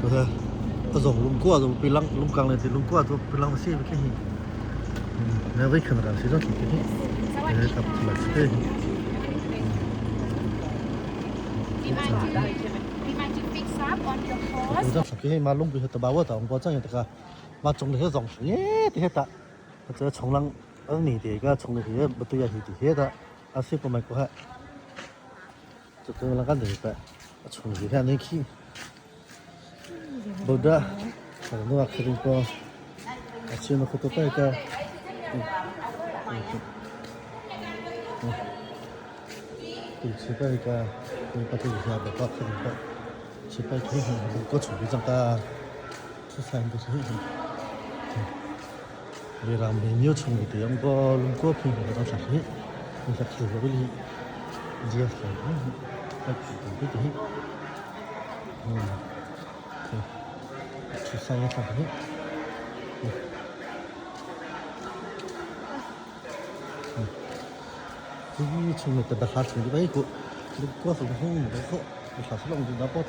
A zong lungkua zong pilang lungkang le lungkua tu pilang si ke hi. Ne vai khan ran si zo ki hi. Ne kap la si te hi. Tu za ke ma lung bi ta ba wa ta ong bo chang ta ka ma chung le zong ye ti he ta. Ta chung lang ang ni te ka chung le hi ba tu ya hi ti he ta. A si ko mai ko ha. Cu lang kan dei pa a chung hi han khi Buddha nu a khirin ko a chin ko to pa ka tu chi pa ka tu pa tu ya ba pa khirin pa chi pa khi ko chu bi chang ta chu san tu chi le ram he nyo chung te ang ko lung ko phung ko ta sa hi ni sa thu lo li jia sa hi ta chu tu te hi chu sa ya sa hi hi chung ne ta da kha chung bai ko lung ko sa hung ko ko sa sa long da pot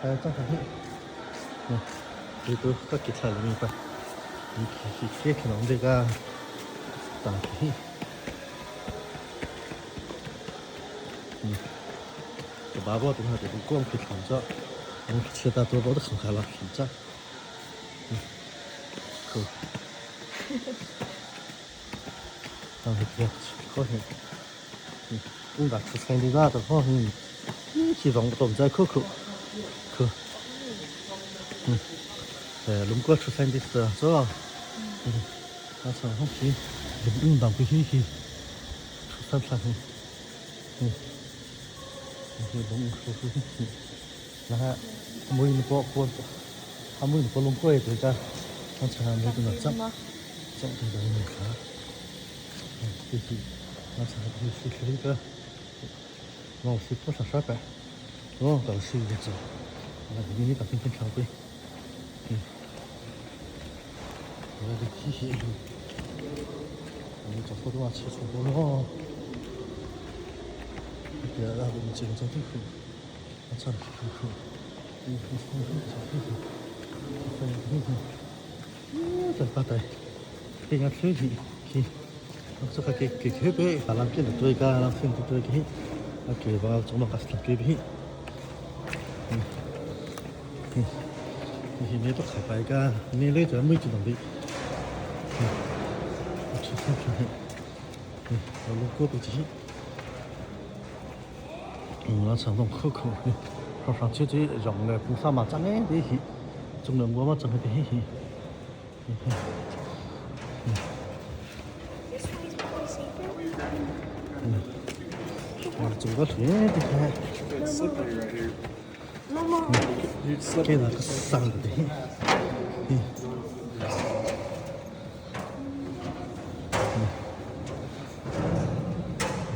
ta ta sa hi 그래도 깎기 잘 나니까 이렇게 이렇게 나온 데가 딱 마법 좀 하되 꽁 감자 치다 또 모두 갈라 진짜 그 아, 이렇게 커 응, 나出生的那的话，嗯，其中都在可可可，嗯，龙哥出生的是是吧？嗯，那从红旗，嗯，当不起去，出生出生，嗯，龙出生，那每个国，他每个龙哥也对个，那从每个那长，长这个那啥，嗯，就是那从就是这个。我是多少设备，我都是一做，那你你把今天调过，嗯，我这机器，我们做好多啊，吃错过了，别让我们进入这个，我操，这个，嗯，嗯，这发呆，这个吹气，去，这个给给给别，把那边的对个，那边的对个。Okay, ba chung ma ka slap ke bi. Hi ne to khai pai ka ne le cha mui chu dong bi. Chu sa chu he. Lo ko bi chi. 我常用口口，上上去这用的不啥嘛长的这些，中了我嘛长的这些。做个腿的看。这那个上的。嗯。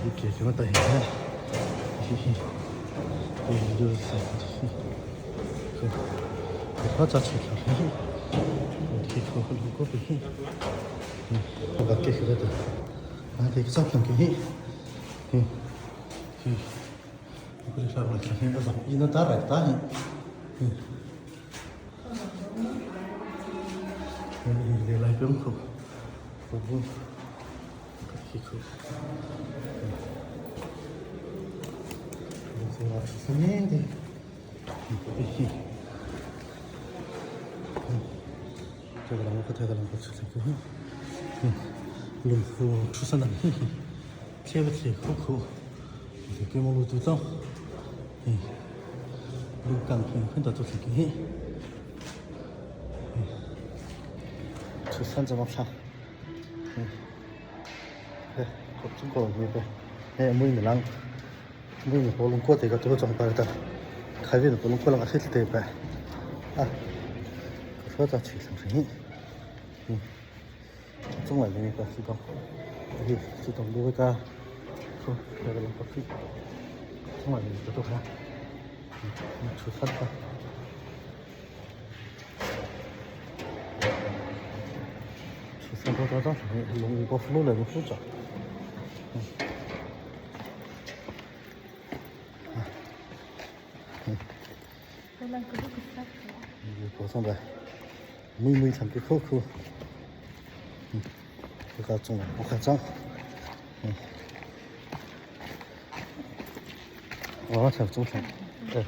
你解决了等一下，嘿嘿，这就是这，这他咋去了？嘿，这个路过不去，嗯，我把这个的，啊，这个照片给，嗯。 这个两个，这个两个出来个，嗯，龙虎出生的，贴不贴口口。给我录多张，嗯，录钢琴很多都是给，嗯，出三怎么唱？嗯，哎，中国那个，哎，每个人，每个活动过这个都装扮的，开会的活动过了个黑的呗，啊，说咋去上生意？嗯，中国那个是讲，哎，是讲录个，说这个龙过去。从来没有多看，出三个，出三多多少？龙个葫芦来个辅助，嗯，啊，嗯。Mui mui tham ki kho khu. Ka chung ko kha chang. Wa cha chung thang. Eh.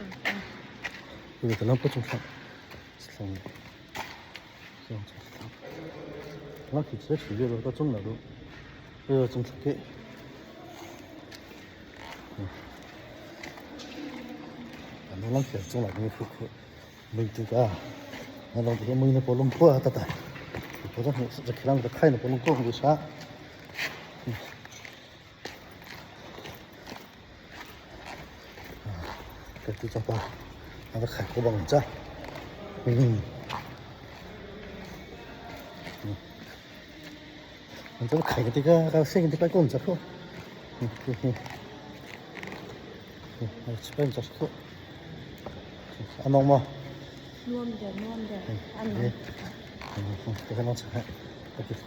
Ku ka lam ko chung thang. Thang. Chung thang. La ki che chi ye ka chung la ru. Eh chung thang ke. Ano lang kya chung la ni khu khu. Mui tu ka. Na long tu mui na polong ko ta ta. Ko ta sa khilang ta khai na polong ko ku sa. Cái tu cho pa. Na ta khai ko bang cha. An ta khai cái cái cái sinh cái cái con cha ko. Chi cha ko. Anong mo. Nuam de nuam de. Ano. Cái nó sẽ cái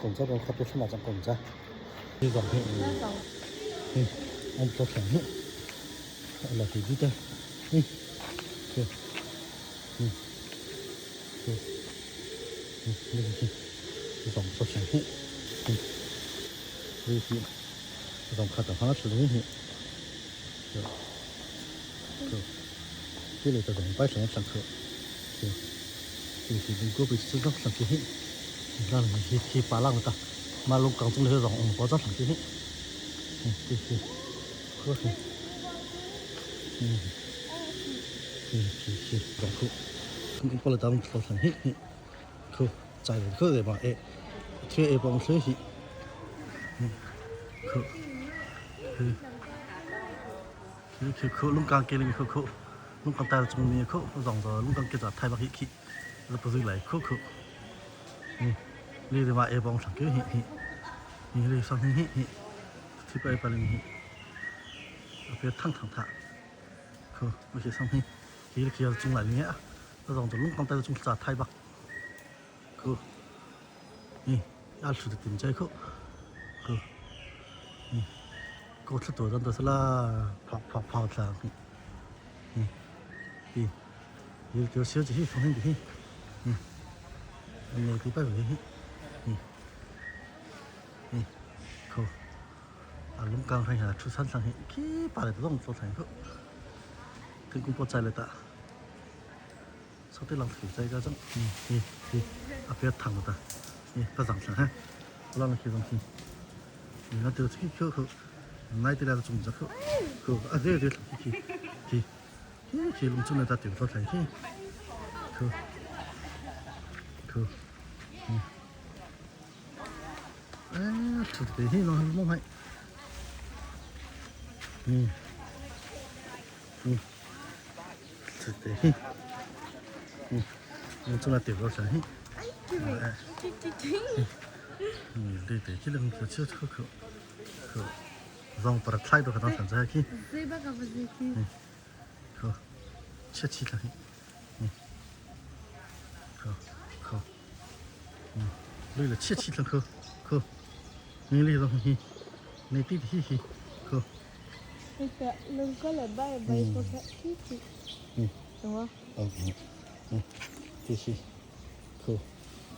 con cha con khắp cái mà chẳng con cha. Đi dòng thế. Anh cho thằng nữa. Là thì đi ta. Ừ. Ừ. Ừ. Ừ. Ừ. Dòng cho thằng nữa. Ừ. Ừ. Dòng khát thằng nó xử lý nhỉ. Ừ. Cái này ta dòng bay sang sang khờ. Ừ. Thì mình cứ bị sử dụng sang cái hết. Ra là khi khi phá lăng ta. Mà lúc càng trong này dòng có rất là cái hết. Ừ, cái cái. Có cái. Ừ. Ừ, cái cái dòng khô. Không có là tao cho thằng hết. Khô, chạy được khô để mà ê. Thế ê bóng thế thì. Khô. Ừ. Cái khô lúc càng kia lên khô khô. Lúc càng ta trong này khô, dòng rồi lúc càng kia giờ thay bạc hít khí. Rồi bây giờ lại khô khô. Ừ. Đi thì mà ê bóng thằng kia hít hít. Đi sang hít hít. Thì bây giờ lên hít. Ở phía thẳng thẳng thẳng. Khô, bây giờ sang hít. Thì kia chung lại nhé. Dòng rồi lúc càng ta trong giờ thay bạc. Khô. Ừ. 要出的顶在口，口，嗯，高出多少都是啦，跑跑跑出来，嗯，对，有有小这些方向的，嗯，那个摆位，嗯，嗯，口，啊，龙岗上下出山上去，去把那个龙做成口，跟公婆在了的，说的浪费在个种，嗯嗯嗯，啊不要烫了的。不上车哈，我让你去上去。你那丢出去口口，买的那个种子口口，啊对对，去去去去农村那咋丢到菜去？口口，嗯，哎，土的嘿，弄弄还，嗯嗯，土的嘿，嗯，农村那丢到菜去？嗯，对对，这两个小口口，口，让把它菜都给它上菜去。嗯，好，切切了，嗯，好，好，嗯，累了，切切了，口口，你累了，你，你弟弟嘿，口。那个，能过来摆摆一个弟弟。嗯。懂吗？嗯嗯，这是，口。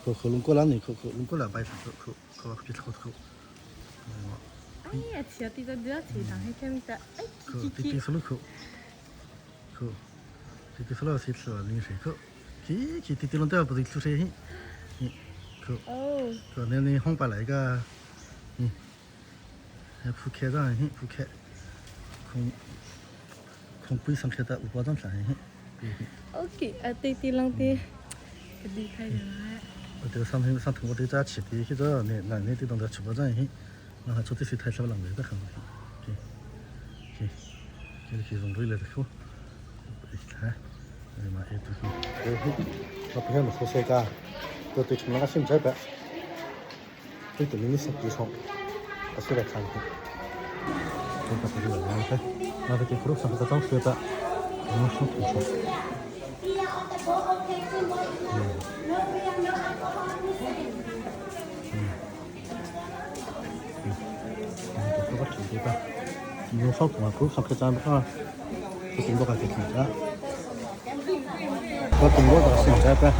可可龙过来你可可龙过来摆可可可别可可。哎呀，吃的都多吃，但是看的哎，可滴滴出了口，可滴滴出了谁吃了零食口，去去滴滴龙都要不是出谁，嗯，可可那那红白来个，嗯，还铺开上嘿铺开，空空背上开的五包装上嘿。 OK，啊滴滴龙的，个厉害的。我这个上头上头我都在吃的，去这那那那地方在吃不着嘿，那还做这些太少了，没得很。对，对，这个是从回来的货，哎，哎妈，哎都是，我不想说谁个，都对从那个新这边，对对面的是机场，我出来看看。这个这个那个，那个这个上个张学的，我们上图书。你用烧土啊，不上客栈不看，不行，我感觉挺差。我中国到现在呗。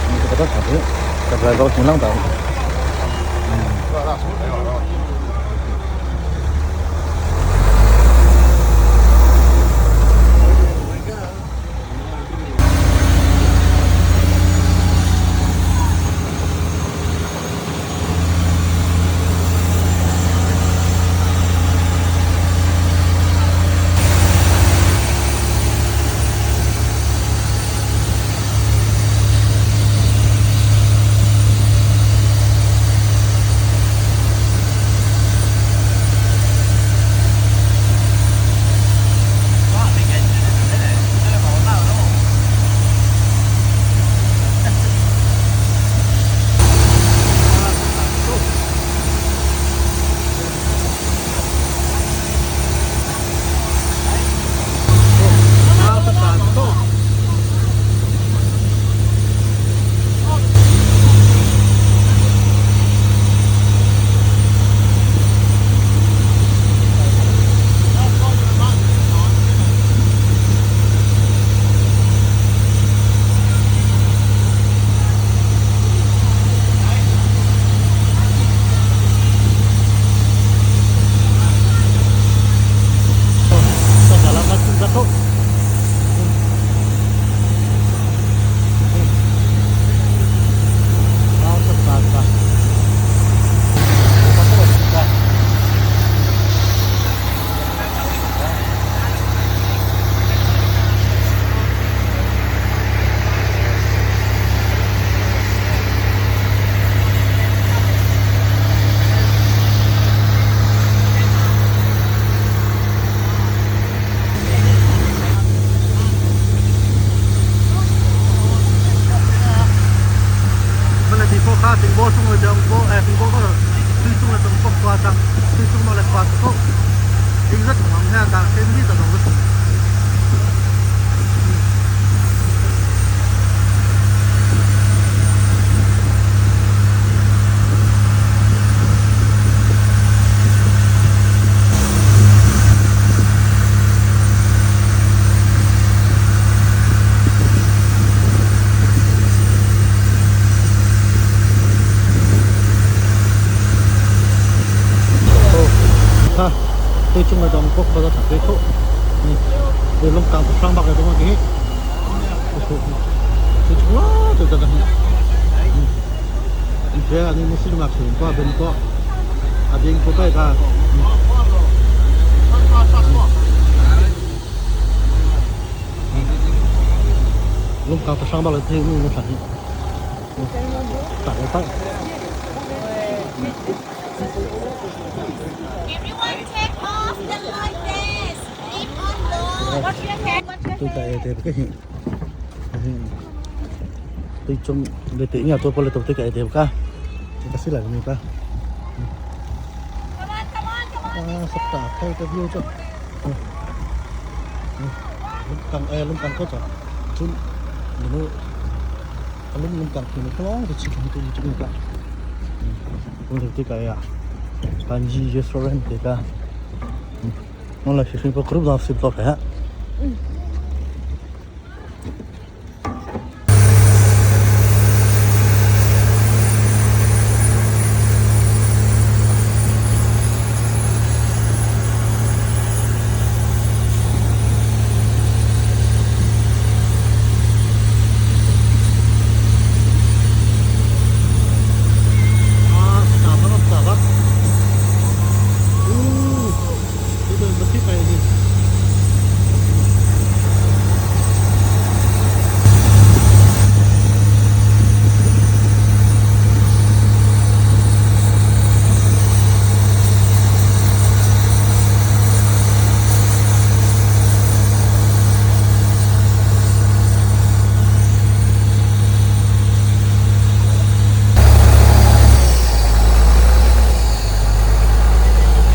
你这个到啥子？这个老新郎到。对中的中国国家对口，嗯，对龙岗上巴的东西，对中了，对这个，嗯，你这你们是嘛苹果苹果，啊苹果对个，嗯，龙岗上巴的这个弄啥子？打个饭。 Everyone take off the light vest. Keep on low. Watch your head. Watch your tôi chạy thì cái hiện tôi trong để tự nhà tôi có tôi chạy thì cả chúng ta sẽ lại mình ta Come on, come on, come on. à sắp tả thay cái view cho lúc càng e lúc càng có chả chút nó lúc lúc càng thì nó có thì chỉ còn tôi chúng ta cũng được cái à bàn gì restaurant thì cả nó là sự có group nào xếp vào cái À, xả bắp, xả bắp. Ừ, cái đường bật tiếp này gì?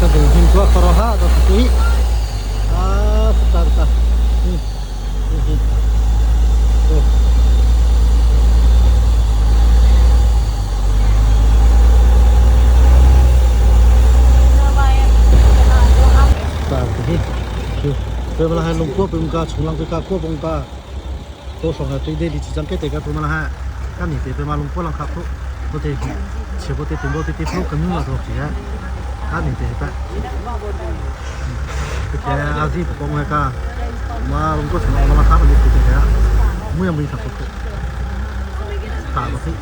Cái đường hình qua Koroha đó thì à, xả xả. Ừ, ừ, ừ. Ừ. Pe hai lung ko pung ka chung lang ka ko pung ka ko song ha tui de li chi chang ke te ka pu ma ha ka ni te pe ma lung ko lang kha phu bo te hi che bo te tum bo te te phu ka nu la to ki ha ka ni te pa te ke a zi po kong ka ma lung ko chung ma la kha ma ni te te ha mu yang mi tha ko ta ba si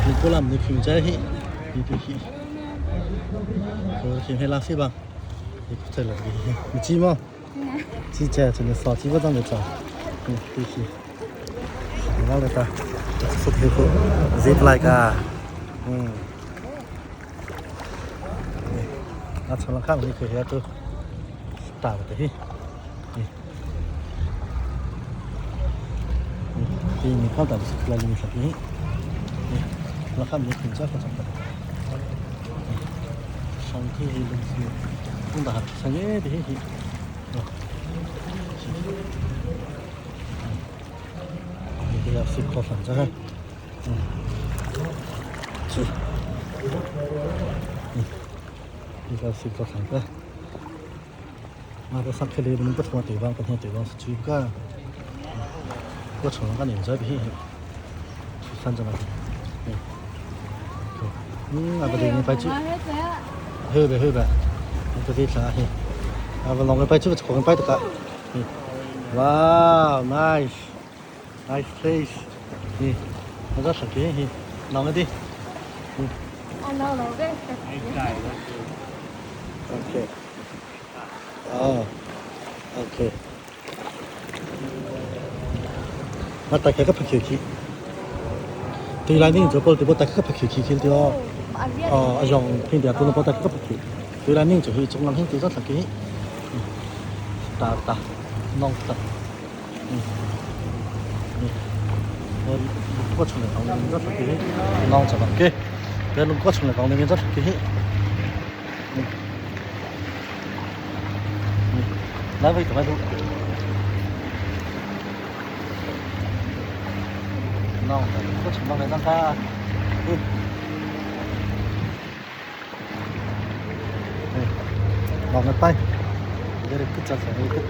Lung ko lam ni phim chai hi ni te hi ko phim he la si bang ni ko chai la hi ni chi mo chi che chu ni so chi ba jang de cha ni ti hi la le ta su thi ko zip like a um a chang la khang ni ke he tu ta te hi Ti mi khal ta si khla ling thak ni. La kham ni khun cha kha chak ta. Song thi hi lung si. Ung da hat sang e ti hi. Ni ke ya si kho san cha ha. Chi. Ni ka si kho san ta. 那个上克里不能不同的地方，不同的地方是住个，我从那个年在边，山着那，嗯，那个地方摆酒，好呗好呗，那个地方嘿，啊不，弄个摆酒，个人摆得个，哇，nice nice place，嗯，那个上去嘿，弄个的，嗯，啊，弄弄个，OK。À, ok. mà tại cái cấp khí từ lại ninh cho cô từ bộ tại cấp khí khí thì ờ dòng thiên địa tôi nó bộ tại cấp khí từ lại ninh cho hi trong lòng hình từ rất là kỹ ta ta nong ta có chừng là còn rất là kỹ nong cho bằng kia cái lúc có chừng là còn rất là kỹ 来回走来走。那我们过城到来让他，嗯，ลองกันไปเดี๋ยวขึ้นจากสายขึ้น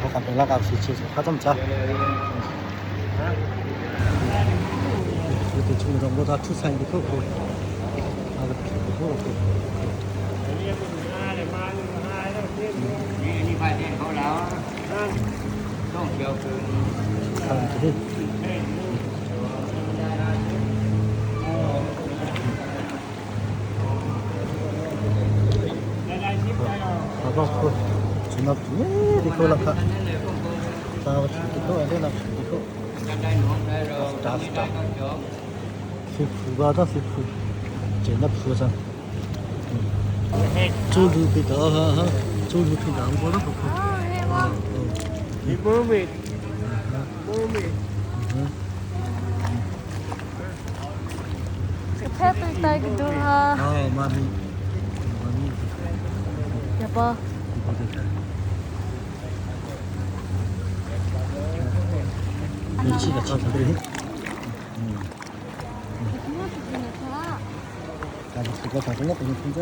我感觉那个是就是他这么着。이렇게 중정보 다 투사인데 그거 아, 그거 사람들이 가서 전화 이렇게 올라가 자, 이렇게 올라가 打死打是苦吧？这是苦，真的苦噻。走路比较哈哈，走路挺难过的，不苦。你不会，不会。 패들 딸기도 하. 아, 마미. 마미. 여보. 你记得记得对。嗯。但是这个啥子我不能听着。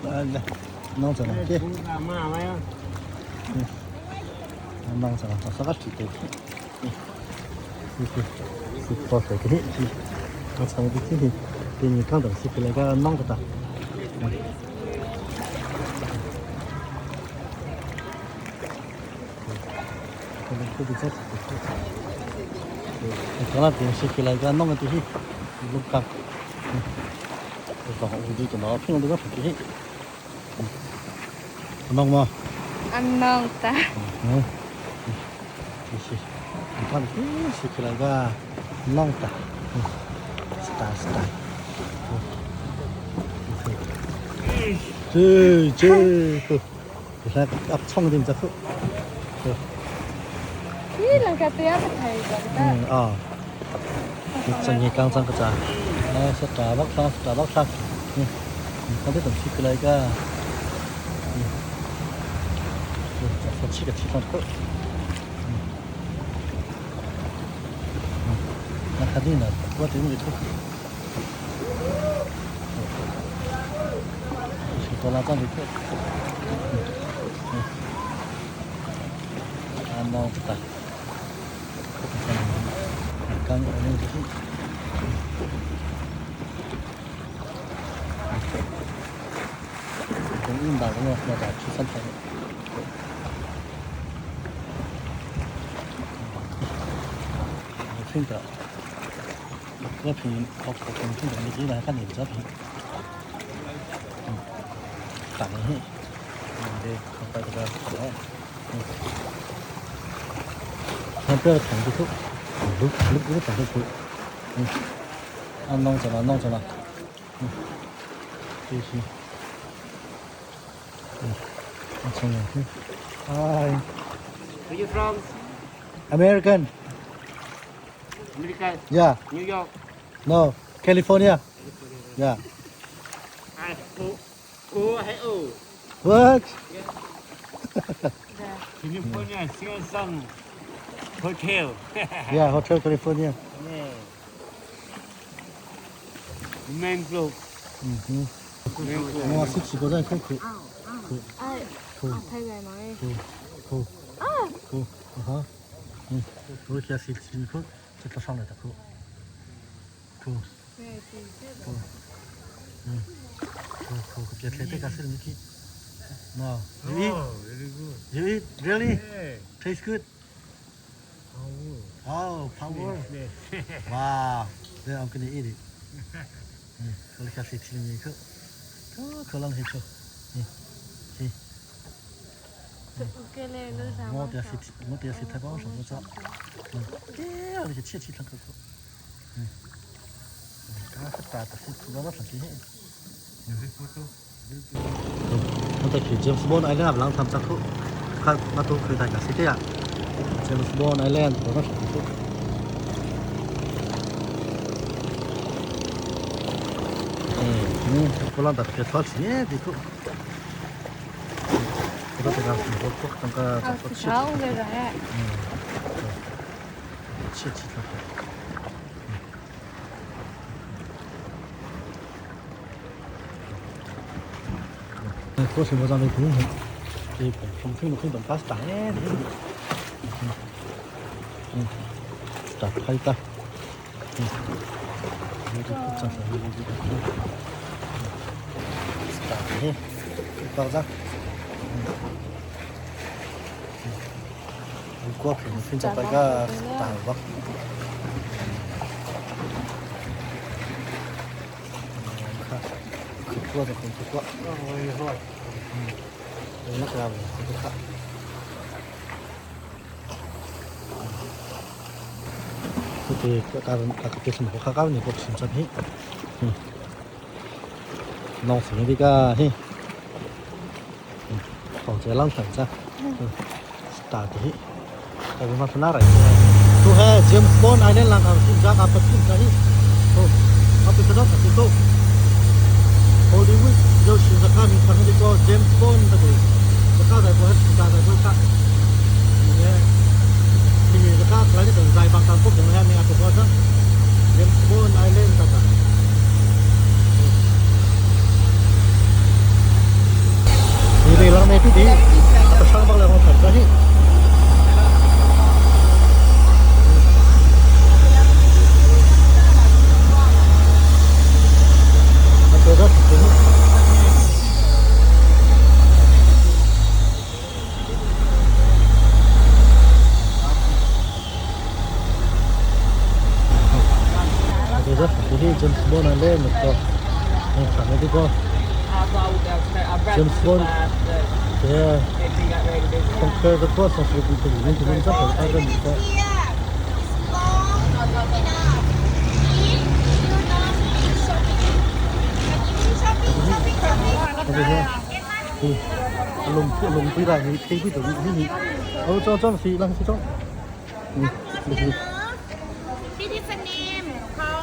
来来，弄着了，对。嗯。弄着了，我啥个记得？是是是，多少个？我操，我今天给你讲东西，给那个弄个的。可能电视机来个弄个东西，录个，我就电脑屏都个手机，弄吗？ 安弄的。嗯，就是，你看电视机来个弄的，是的，是的。这这个，你看，啊，冲的这个。 นี่หลังกาเตียไปไทยก่อน 嗯啊，你整个刚上个咋？哎，是大巴车，大巴车，嗯，你看这东西过来个，嗯。chi ka chi thon ko. Na khadi na ko te mi thu. Si ko la ta mi thu. À nó ta. Kan ani thu. 从印度那那个出生的。听着，我平我我听着，你进来看你这平，嗯，打的很，嗯对，我把这个好，嗯，他不要糖就够，录录录糖就够，嗯，啊弄着了弄着了，嗯，继续，嗯，我从两天，Hi. Where you from? American. America. Yeah. New York. No. California. Yeah. I O O I O. What? California, Sing Hotel. Yeah, Hotel California. Yeah. Main floor. 嗯哼。我是吃过在口口。哎，睇嘅咪。口口啊哈。嗯，我开始吃口，这个上来的口。口。口。嗯。口口，别太别个是你去。No. You eat? very good. You eat? Really? Yeah. Tastes good? Oh. Oh, power. Yes. Wow. Then I'm gonna eat it. 我开始吃你口。可可能很臭。嗯，行。我别是我别是太保守，我走。嗯，哎，我去切切两口口。嗯，刚刚打的是老老长时间。我在去 James Bond Island lang tham chak khu kha ma tu khơi tại cả city à James Bond Island 我那是khu 嗯，我让他别着急，别哭。我这个我我刚刚啊，好嘅就系。嗯，切切切。嗯，过去我长得平衡，这从平平等巴士大哎，嗯，大开大，嗯，有点复杂，有点大，嘿，爆炸，嗯，过平平在大家大吧。过的很不错，嗯，那个很不错。这个大人大个别什么好搞，你不吃这皮，嗯，浪费这个嘿，嗯，好这浪费着，嗯，大的，大个嘛是哪来的？都系 James Bond Island 啦，啊，现在啊不现在，哦，啊不知道是几多。Hollywood 有选择卡名，他们这个 James Bond 的，这卡在不是大在不卡，你你这卡来的等在帮他不可能还没阿个多少，James Bond Island 的。你对浪那边的，他上不来我才高兴。我这挺。这是 James Bond 来那个，你看那这个 James Bond，对，从开个多少时间都没见这好看的那个。这是，龙龙飞来，你飞飞到你你，哦，装装飞，让飞装，嗯，这是。 พี่ทิฟฟานี่เขา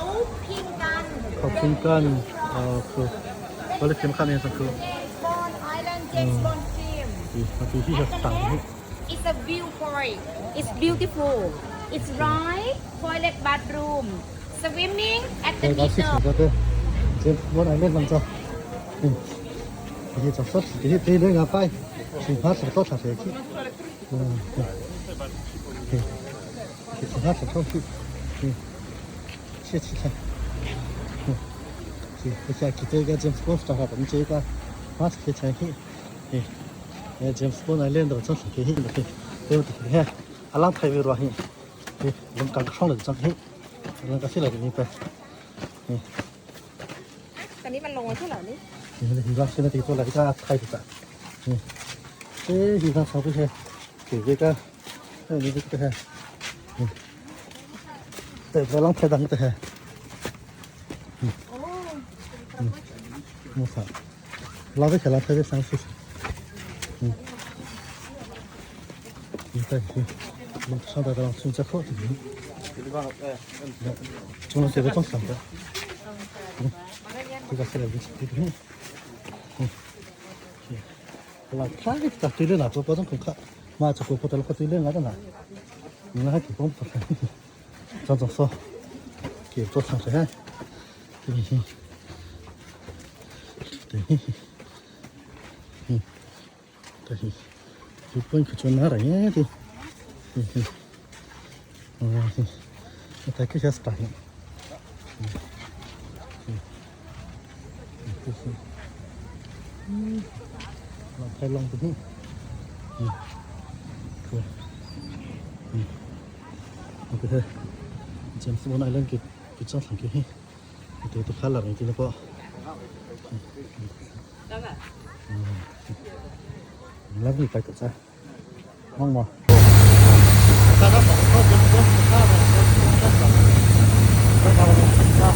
พิงกัน ขอบคุณกันเอ่อคือก็เลยเข้มข้นในสักคือ James Bond Island James Bond film ดีมาดูที่จะต่างนี่ It's a viewpoint. It's beautiful. It's right toilet bathroom. Swimming at the 这个事 middle. 情这这我来面上做，嗯，这些做说这些这两个摆，其他是做啥事去？嗯，对，对，其他是做去，嗯，谢谢他，嗯，是，这下记得个 James Bond 查下，咱们这个马斯克才去，嗯，James Bond 来练到做啥去？对，对对，阿郎太为多去，对，我们刚刚上了就去，我们刚去了就明白。 ตอนนี้มันลงมาเท่าไหร่นี่ 你看，现在这做来个太子的，嗯，这地方差不多，给这个，哎，你这个，嗯，对，不让太当的，嗯，嗯，我操，老子去了，特别伤心，嗯，你再去，我上到这从这口子里，从那这个装上的，嗯，这个是来这个。là khá cái tập tuy là tôi có trong không khá mà cho cô có thể là có tuy lên ngã đó này mình là chỉ có một cho cho số kiểu cho thằng sẽ thì thì thì thì thì thì quên cái chỗ nào rồi nhé thì thì thì thì thấy cái gì đó thì thì ลองไทยลองไปนี่นี่คือนี่โอเคเจมส์บอนด์ไอแลนด์กิกิจสังเกตตัวตัวข้าหลังจริงๆแล้วก็แล้วมีไปตัวจ้ะห้องมา大家好，到节目中，看了，看了，看了。